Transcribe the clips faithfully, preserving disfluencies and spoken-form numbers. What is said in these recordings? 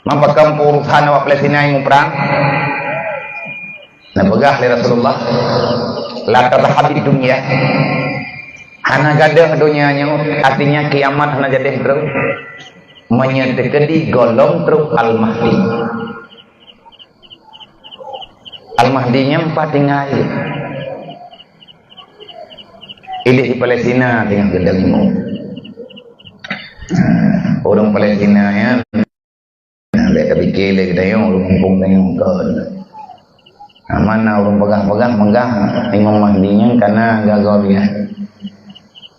Mapakon urusan awak Palestina nyang muprang? Neupeugah lé Rasulullah, "La tadhhabid dunya." Hana gadôh donya nyoe, artinya kiamat hana jadeh trok. Meunyoe teukeudi gohlom trok Al-Mahdi. Al-Mahdi nyan pat tinggai. Idéh di Palestina teungoh geudong imeum. Ureuëng Palestina nyan, nah, bèk tapike lé geutanyoe ureuëng gampông tanyoe kon. Nah, mana ureuëng peugah-peugah meugah Imam Mahdi nyan kana gagoe nyan.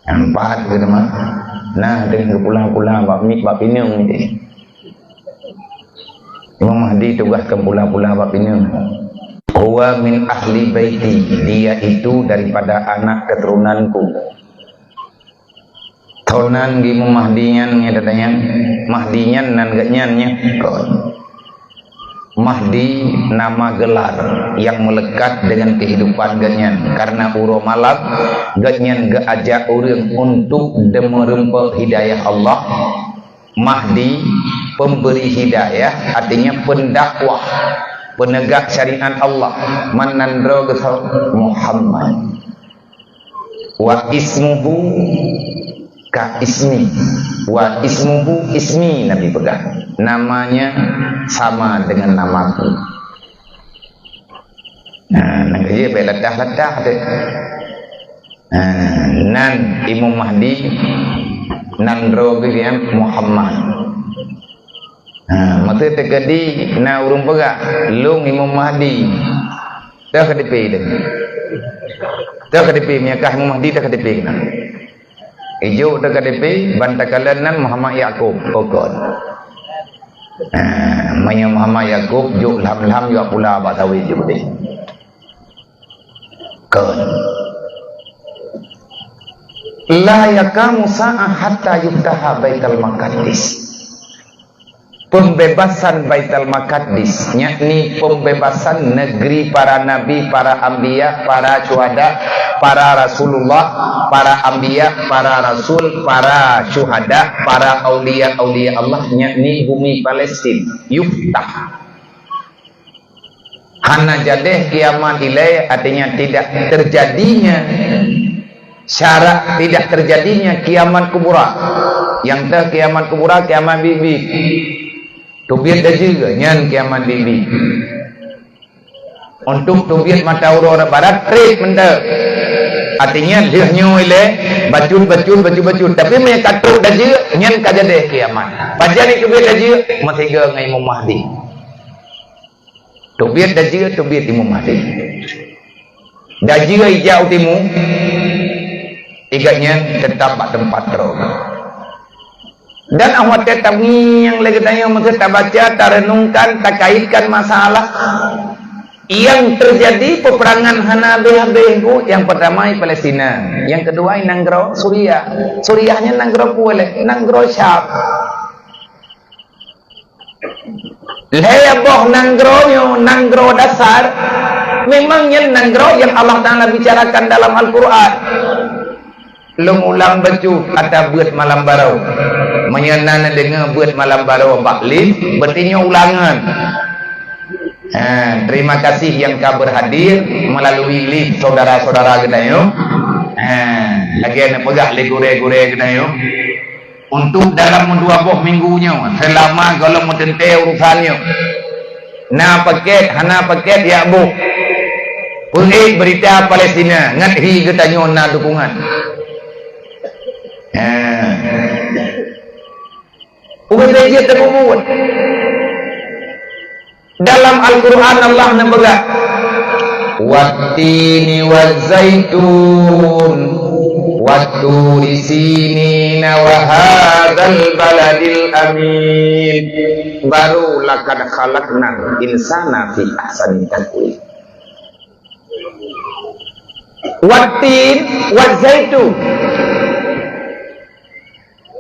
Empat keuh teuma. Nah, teungoh geupula-pula bak mi-, bak pineung nyan. Imam Mahdi tugaih keu pula-pula bak pineung. "Huwa min ahli baiti, dia itu daripada anak keturunanku." Tonan di Imam Mahdi nyan, nyan, Mahdi nyan nan geuh nyan, nyan. Mahdi nama gelar yang melekat dengan kehidupan geuh nyan, karena uroe malam geuh nyan geuajak ureuëng untuk deumeureumpok hidayah Allah. Mahdi, pemberi hidayah, artinya pendakwah, penegak syariat Allah. Man nan droe geuh Muhammad. "Wa ismuhu ka ismi." "Wa ismuhu ismi," Nabi peugah. "Namanya sama dengan namaku." Nah, nang kaya bèk latah-latah deh. Nah, nan Imam Mahdi, nan droe geuh Muhammad. Nah, masa teukeudi na ureuëng peugah, "Lôn Imam Mahdi." Teuh ka dipé deh. Teuh ka dipé, meunyoe kah Imam Mahdi teuh ka dipé keunan. Ijok teuh ka dipé, ban takalon nan Muhammad Yakub, pokon. Ah, meunyoe Muhammad Yakub jok lham-lham jok pula bak sawét jok deh. Kon. "La yaqamu sa'ah hatta yuftaha Baitul Maqdis." Pembebasan Baitul Maqdis, yakni pembebasan negeri para nabi, para anbiya, para syuhada, para rasulullah, para anbiya, para rasul, para syuhada, para aulia-aulia Allah, yakni bumi Palestin, yuftah. Hana jadeh kiamat ilée, artinya tidak terjadinya syarat, tidak terjadinya kiamat kubra. Nyang teuh kiamat kubra, kiamat biet-biet. Teubiet dajeu, nyan kiamat biet-biet. Untuk teubiet mata uroe barat, trép mantong. Artinya, lheueh nyoe ilée, bacut-bacut, bacut-bacut. Tapi meunyo ka trok dajeu, nyan ka jadeh kiamat. Pajan teubiet dajeu, meusigoe ngon Imam Mahdi. Teubiet dajeu, teubiet Imam Mahdi. Dajeu ijak u timu, igat nyan teutap bak teumpat droe. Dan awak watée tangieng lé geutanyoe meuseuti tabaca, tarenungkan, takaitkan masalah yang terjadi peperangan hana habéh-habéh, Bu. Yang pertama di Palestina, yang kedua di nanggroe Suriah. Suriah nyan nanggroe peue lé? Nanggroe Syam. Lhée boh nanggroe nyoe, nanggroe dasar, memang nyan nanggroe nyang Allah Taala bicarakan dalam Al-Qur'an. Lôn ulang bacut ata beuet malam barô. Meunyoe na neudeungoe beuet malam barô bak live, berarti nyoe ulangan. Ha, terima kasih nyang ka berhadir melalui live saudara-saudara geutanyoe. Ha, lagée neupeugah lé gurée-gurée geutanyoe. Untuk dalam dua boh minggu nyoe, seulama gohlom meuteuntée urusan nyoe, na paket, hana paket, jak boh. Peuék beurita Palestina, ngat hi geutanyoe na dukungan. Ha. Ubé jeuet teupeue buet. Dalam Al-Qur'an Allah neupeugah, "Wattini wazaitun, watturi sinina wa hadzal baladil amin." Baru laqad khalaqnal insana fi ahsani taqwim. Wattin wazaitun.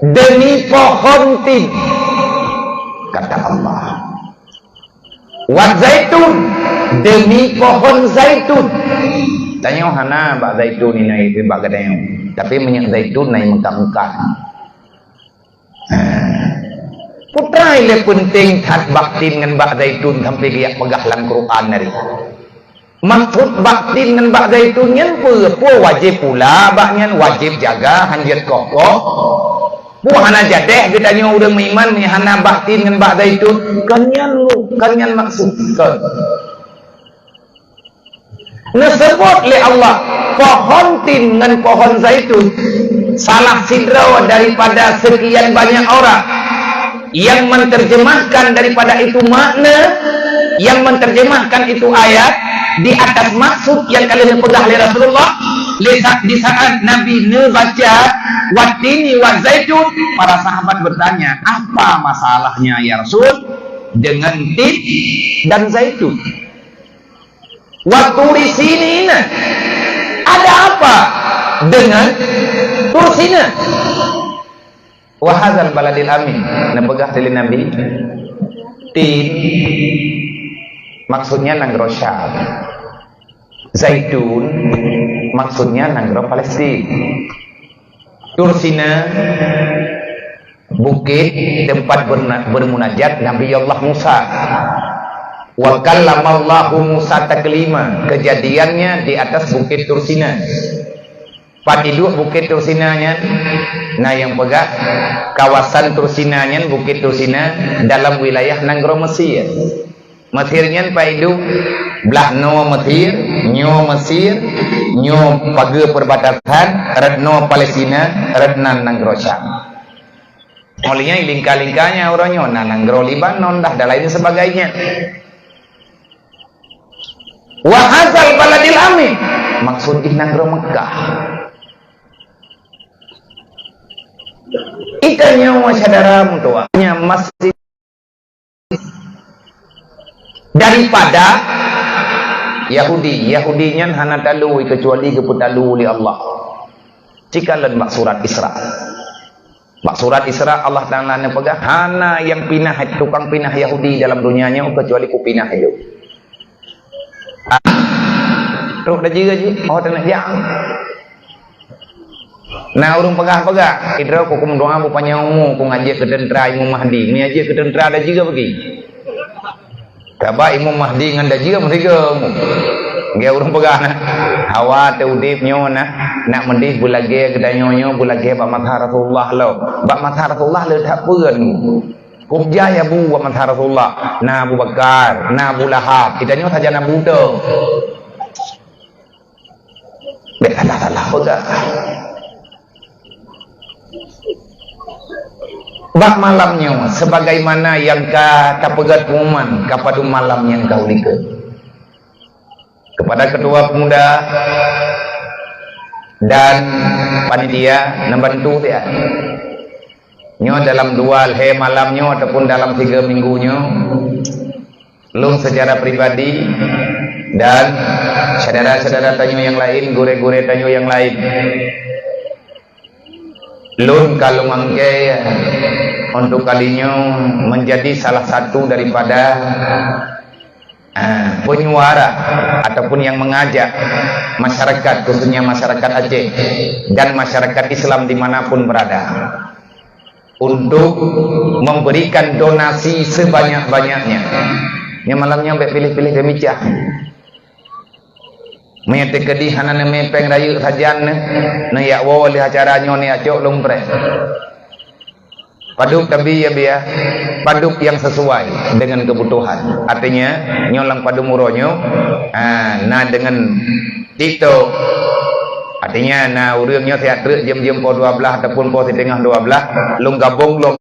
Demi pohon tin, kata Allah. Wa zaitun, demi pohon zaitun. Tanyoe hana bak zaitun inan bak geutanyoe. Tapi minyak zaitun na i Mekah-Mekah. Ha. Peutrai lé peunteng that bak tin ngon bak zaitun sampai geujak peugah lam Quran tadi. Maksud bak tin ngon bak zaitun nyan peue? Peue wajéb pula bak nyan, wajéb jaga, hanjeuet koh-koh. Peue hana jadeh geutanyoe ureuëng meuiman meunyo hana bak tin ngon bak zaitun? Kon nyan lu, kon nyan maksud. Kon. Neuseubut lé Allah pohon tin ngon pohon zaitun, salah sidroe daripada seukian banyak orang yang menterjemahkan daripada itu makna, yang menterjemahkan itu ayat di atas maksud yang ka lheueh neupeugah lé Rasulullah. Lé sa-, di saat Nabi neubaca "Wattini wa zaitun", para sahabat bertanya, "Apa masalahnya, ya Rasul, dengan tin dan zaitun?" "Wa turi sinin." Ada apa dengan Tur Sina? "Wa hadzal baladil amin." Neupeugah lé Nabi, tin maksudnya nanggroe Syam. Zaitun maksudnya nanggroe Palestina. Tur Sina, bukét tempat berna-, bermunajat Nabi Allah Musa. "Wa kallamallahu Musa taklima." Kejadiannya di atas Bukét Tur Sina. Pat iduek Bukét Tur Sina nyan? Na nyang peugah, kawasan Tur Sina nyan, Bukét Tur Sina, dalam wilayah nanggroe Mesir. Mesir nyan pat iduek, blah noe Mesir, nyoe Mesir, nyoe pageue perbatasan, rot noe Palestina, rot nan nanggroe Syam. Óh lheueh nyan lingka-lingka nyan uroe nyoe na nanggroe Lebanon dah dan lain sebagainya. "Wa hadzal baladil amin." Maksud jih nanggroe Mekah. Itanyoe syedara meutuwah nyan masih daripada Yahudi. Yahudi nyan hana talu kecuali geupeutalu lé Allah. Cikalon bak surat Isra. Bak surat Isra Allah Taala neupeugah, "Hana nyang pinah, tukang pinah Yahudi dalam donya nyoe kecuali kupinah ilôn." Ah, trok dah jeuet jih, oh, teunak jak. Na ureuëng peugah-peugah, "Idroe ku kumeudoa bupanyang umu, ku ngajak keu teuntra Imam Mahdi." Meunyo jeuet keu teuntra dah jeuet bagi. Kaba Imam Mahdi ngon dajeuem sigoe. Geu ureuëng peugah na, hawa teu udeb nyoe na, nak meudeh beulagée geutanyoe nyoe beulagée bak masa Rasulullah lom. Bak masa Rasulullah le that peue nu. Kujai Abu bak masa Rasulullah, na Abu Bakar, na Abu Lahab. Geutanyoe saja na buta. Bék salah-salah peugah. Bak malam nyoe, sebagaimana nyang ka tapeugét pengumuman, ka padum malam nyang ka ulikeue. Kepada ketua pemuda dan panitia, neubantu siat. Nyoe dalam dua lhée malam nyoe ataupun dalam tiga minggu nyoe, lôn secara pribadi dan syedara-syedara tanyoe nyang laén, gurée-gurée tanyoe nyang laén, lôn ka lôn angkée untuk kali nyoe menjadi salah satu daripada, ah, penyuara ataupun yang mengajak masyarakat, khususnya masyarakat Aceh dan masyarakat Islam dimanapun berada, untuk memberikan donasi sebanyak-banyaknya. Nyang malam nyoe bék piléh-piléh damicah. Meunyo teukeudi hana neumé péng rayeuk sajan neuh, neujak woe lheueh acara nyoe neujak cok lôn preh. Padub tabi ya biya, padub nyang sesuai dengan kebutuhan. Artinya, nyoe lam padub uroe nyoe, ha, na dengan TikTok. Artinya, na ureuëng nyoe siat treuk jeuem-jeuem poh dua blaih ataupun poh siteungoh dua blaih, lôn gabong lom,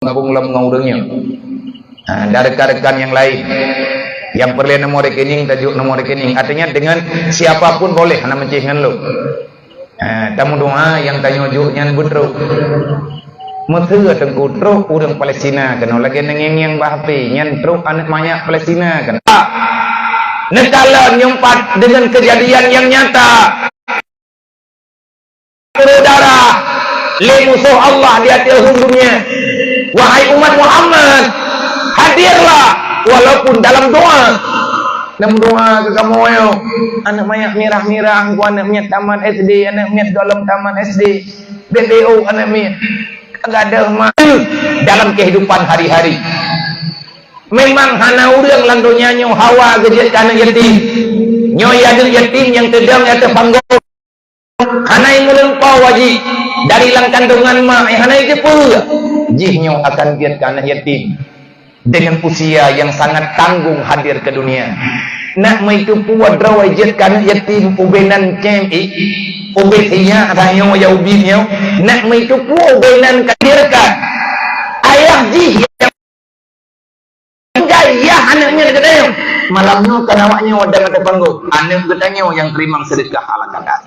gabong lom ngon ureuëng nyoe. Ha, dan rekan-rekan nyang laén. Nyang peureulée nomor rekening, tajok nomor rekening. Artinya, dengan siapa pun boleh, hana meucih ngon lôn. Ha, tameudoa nyang tanyoe jok nyan beutrok. Meuseu teungku trok ureuëng Palestina keunoe lagée neungieng-ngieng bak H P, nyan trok aneuëk manyak Palestina keunoe. Neukalon nyang pat deungon keujadian nyang nyata. Saudara, lé musoh Allah di ateueh dunia. Wahai umat Muhammad, hadirlah walaupun dalam doa. Dalam doa keu kamoe nyoe. Aneuëk manyak mirah-mirah, ku aneuëk miet tamat S D, aneuëk miet gohlom tamat S D. B B O aneuëk miet. Gadôh ma-, dalam kehidupan hari-hari. Memang hana ureuëng lam donya nyoe hawa geujeuet keu aneuëk yatim. Nyoe aneuëk yatim nyang teudong ateueh panggong. Hana imeuleumpa wajib dari lam kandungan mak, hana jeupeue. Jih nyoe akan jeuet keu aneuëk yatim. Dengan usia yang sangat tanggung hadir ke dunia. Nak meuteupeue droe jeuet keu aneuëk yatim, ubé nan cem i, ubé siyak tanyoe ya ubit nyoe. Nak meuteupeue ubé nan ka direukat. Ayah jih nyang gaya aneuëk nyan geutanyoe. Malam nyoe kan awak nyoe dan ada panggong. Aneuëk geutanyoe nyang teurimong sedekah ala kadar.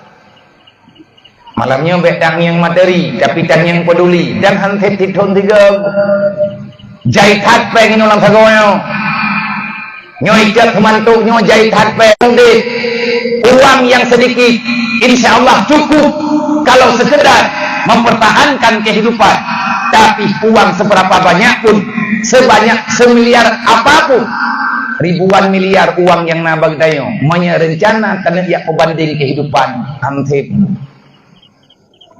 Malam nyoe bék tangieng materi, tapi tangieng peduli. Dan han sép sithon sigoe. Jai that péng inoe lam sagoe nyoe. Nyoe ijak seumantok nyoe jai that péng. Uang yang sedikit, insya Allah cukup kalau sekedar mempertahankan kehidupan. Tapi uang seberapa banyak pun, sebanyak semiliar apapun, ribuan miliar uang nyang na bak tanyoe, meunyoe reuncana taneuk jak peubanding kehidupan, han sép.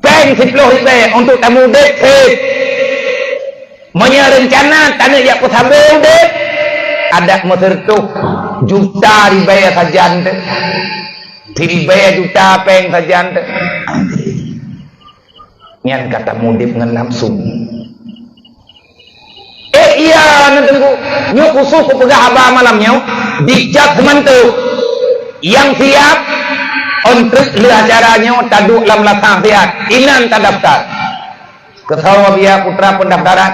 Péng siploh ribèe untuk tameudeb sép. Meunyoe reuncana taneuk jak peusabe udeb, adak meuseureutoh juta ribèe sajan teuh. Siribèe juta péng sajan teuh. Nyan ka tameudeb ngon nafsu. Eh, iya, neuteungku. Nyoe khusus kupeugah haba malam nyoe, dijak seumantok. Nyang siap, ôn treuk lheueh acara nyoe taduek lam lasang siat. Inan tadaftar. Keusoe biya putra pendaftaran.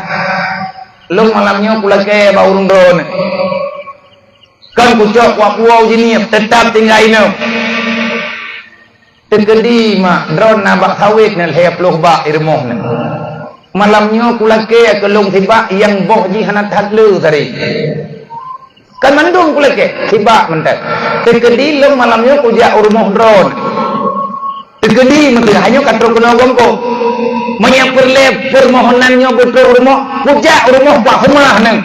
Lôn malam nyoe kulakèe bak ureueng droeneuh. Kon kucok kuak puwoe u Jeunieb, teutap tinggai inoe. Teukeudi mak, droeneuh na bak sawét nyan lhèe ploh bak i rumoh nyan. Malam nyoe kulakèe keu lôn sibak nyang boh jih hana that le tadi. Kan mandum kulakèe, sibak mantong. Teukeudi lôn malam nyoe kujak u rumoh droeneuh. Teukeudi meuteun hanyoe ka trok keunoe gompok. Meunyoe peureulèe peumohonan nyoe beutrok u rumoh, kujak u rumoh bak seumah nyan.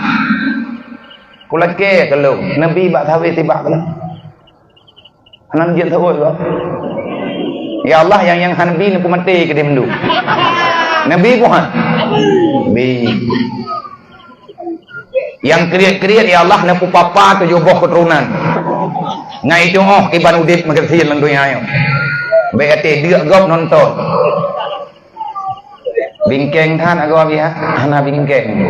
Kulakèe keu lôn, neubi bak sawét sibak keu lôn. Hana jeuet seuôt gob. Ya Allah, nyang, nyang hana bi neupeumaté keudéh mandum. Neubi buhan. Bi. Nyang kriet-kriet, ya Allah, neupeupapa tujoh boh keuturonan. Ngai itu oh kiban udép meukeusien lam donya nyoe. Bèk até deuk gob nonton. Bingkeng that agoe biha, hana bingkeng.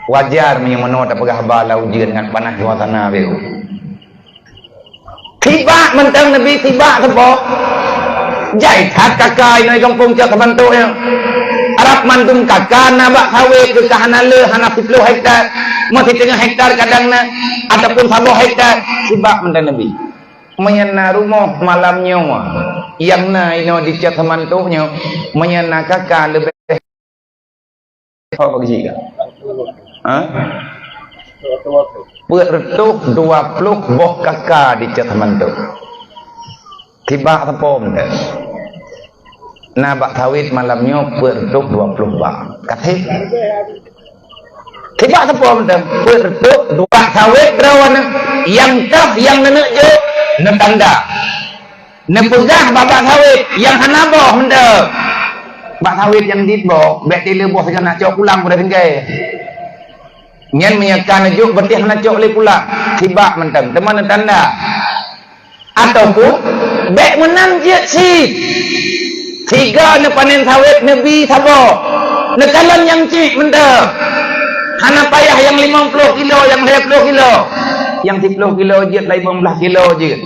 Wajar meunyoe meunoe tapeugah bala ujeuen ngon panas suasana beu. Sibak mantong neubi sibak sapo. Jai that kaka inoe gampông cok seumantok nyoe. Arab mandum kaka na bak sawét geuh ka hana le, hana siploh hektar, meusiteungoh hektar kadang na, ataupun saboh hektar, sibak mantong neubi. Meunyoe na rumoh malam nyoe, nyang na inoe di cot seumantok nyoe, meunyoe na kaka leubeh ho bak jih ka? Ha? Peuet reutôh dua ploh boh kaka di cot seumantok. Sibak sapo mantong. Na bak sawét malam nyoe peuet reutôh dua ploh bak. Ka sép. Sibak sapo mantong. Peuet reutôh dua sawét droeneuh. Nyang toh nyang neuneuk jok, neutanda. Neupeugah bak, bak sawét nyang hana boh mantong. Bak sawét nyang dit boh, bèk tileue boh sigoe na cok pulang pada tinggai. Nyan meunyoe ka neujok berarti hana cok lé pulang. Sibak mantong, teuma neutanda. Ataupun bèk meunan jeuet cit. Sigoe neupanen sawét neubi saboh. Neukalon nyang cit mantong. Hana payah nyang limong ploh kilo, nyang lhèe ploh kilo. Nyang siploh kilo jeuet, limong blah kilo jeuet.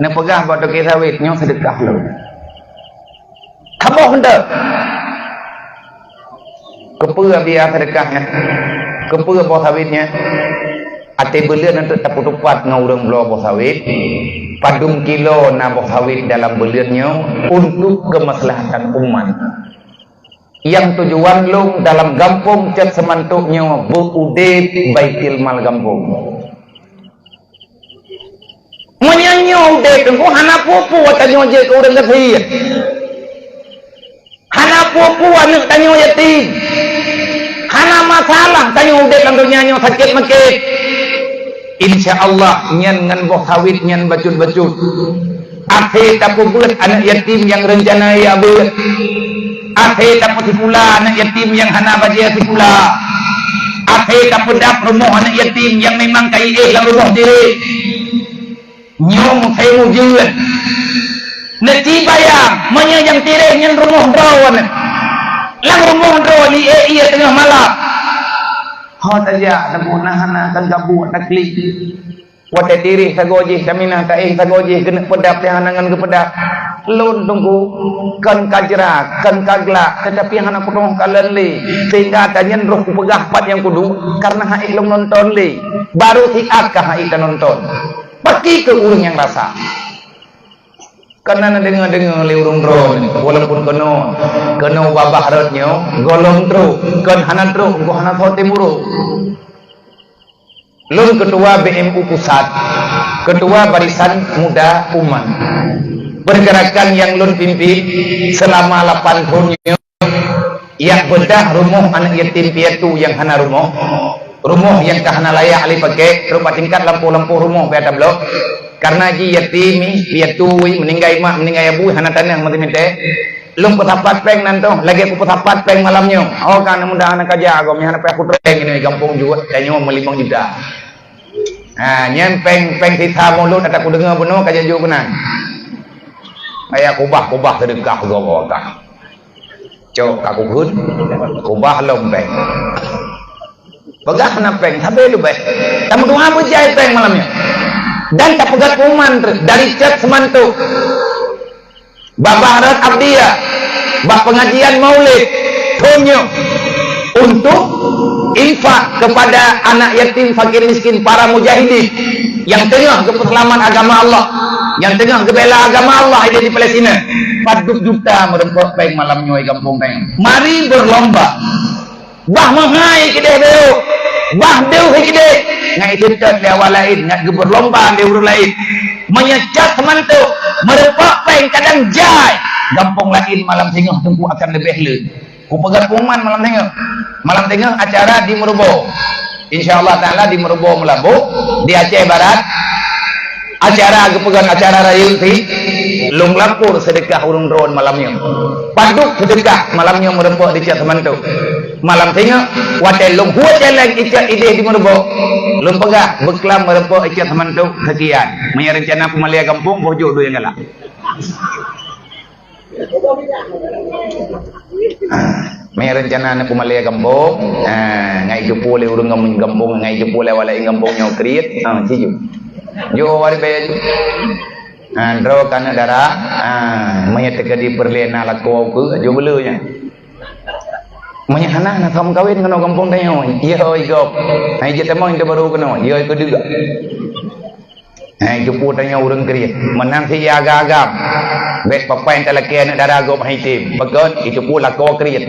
Neupeugah bak toke sawét, "Nyoe seudeukah lôn." Saboh mantong. Keupeue biaya seudeukah nyan? Keupeue boh sawét nyan? Até buleuen nyan teuk tapeutupat ngon ureueng bloe boh sawét. Padum kilo na boh sawét dalam buleuen nyoe untuk keumaslahatan umat. Nyang tujuan lôn dalam gampông cot seumantok nyoe beu udép baitul mal gampông. Meunyoe nyoe udép teungku hana peue-peue tanyoe jeuet keu ureueng gasien. Hana peue-peue aneuk tanyoe yatim. Hana masalah tanyoe udép lam donya nyoe sakét makét. Insya Allah nyan ngon boh sawét nyan bacut-bacut. Akhé tapeubeuet aneuk yatim nyang reuncana ya beuet. Akhé tapeusikula aneuk yatim nyang hana bajée sikula. Akhé tapeudab rumoh aneuk yatim nyang memang ka iéh lam rumoh tireh. Nyoe musém ujeuen. Neuci bayang, meunyoe nyang tireh nyan rumoh droeneuh. Lam rumoh droeneuh iéh ié teungoh malam. Ho tajak teupeu na hana kan gabuek taklik. Watée tireh sagoe jih, taminah taéh sagoe jih, keuneuk peudab teuh hana ngon geupeudab. Lôn teungku, kon ka jra, kon ka glak, teutapi hana kutroh kalon lé. Sehingga tanyan roh kupeugah pat nyang kuduek, kareuna hana éh lôn nonton lé. Barô siat ka hana éh tanonton. Pasti keu ureuëng nyang rasa. Kareuna na deungoe-deungoe lé ureuëng droe, walaupun keunoe, keunoe babah rot nyoe, gohlom trok, kon hana trok, kon hana soe timburu. Lôn ketua B M U pusat, ketua Barisan Muda Umat. Pergerakan nyang lôn pimpin selama lapan thon nyoe, yak beudah rumoh aneuk yatim piatu nyang hana rumoh, rumoh nyang ka hana layak lé pakai, trok bak tingkat lampôh-lampôh rumoh pih ata bloe. Kareuna jih yatim, piatu, meuninggai mak, meuninggai abu, hana taneuh meuteumé. Lôn peusapat péng nan toh, lagée kupeusapat péng malam nyoe. Oh, ka aneuk muda hana kaja, gob nyan hana payah kutrok péng inoe gampông jeuet, tanyoe meulimong juta. Ha, nyan péng, péng sisa mulod ata kudeungoe bunoe ka jaju keunan. Aya kubah-kubah seudeukah gob ka. Cok ka kukheun, kubah lom péng. Peugah na péng, sabe leubeh. Tameudoa beujai péng malam nyoe. Dan tapeugah pengumuman treuk dari Cot Seumantok. Babah rot abdi ya, bak pengajian maulid thon nyoe untuk infak kepada anak yatim, fakir miskin, para mujahidin yang tengah geupeuseulamat agama Allah, yang tengah geubela agama Allah di Palestina. Padub juta meureumpok péng malam nyoe gampông péng. Mari berlomba. Bah meuhai keudeh beu, bah deuh keudeh. Ngai teutot lé awak laén, ngai geubeurlomba lé ureuëng laén. Meunyoe Cot Seumantok meureumpok péng kadang jai, gampông laén malam singoh teungku akan leubeh le. Kupeugah pengumuman malam singoh. Malam singoh acara di Meureubo. Insya Allah Taala di Meureubo Meulaboh, di Aceh Barat. Acara geupeugah acara rayeuk sih, lôn lapor seudeukah ureuëng droen malam nyoe. Padub seudeukah malam nyoe meureumpok di Cot Seumantok. Malam singoh, watée lôn buet jalan icok ideh di Meureubo, lôn peugah beuklam meureumpok icok Seumantok sekian. Meunyoe rencana peumalée gampông, boh jok dua nyang galak. Ah, meunyoe rencana aneuk peumalée gampông, ah, ngai cupu lé ureuëng gampông, ngai cupu lé awak laén gampông nyoe kriet, ah, siju. Jo wari bayar ju. Ah, droe ka aneuk dara, ah, meunyoe teuka di peureulée na lakoe keu, jo beuleu nyan. Meunyoe hana, na som kawin keunoe gampông tanyoe. Yo, igop. Hai jeuet tamong itu baru keunoe. Yo, ikeu deuk. Hai cupu tanyoe ureuëng kriet. Meunang si ya agam-agam. Bék papai talakée aneuk dara gob hai tem. Pakon, itu pu lakoe kriet.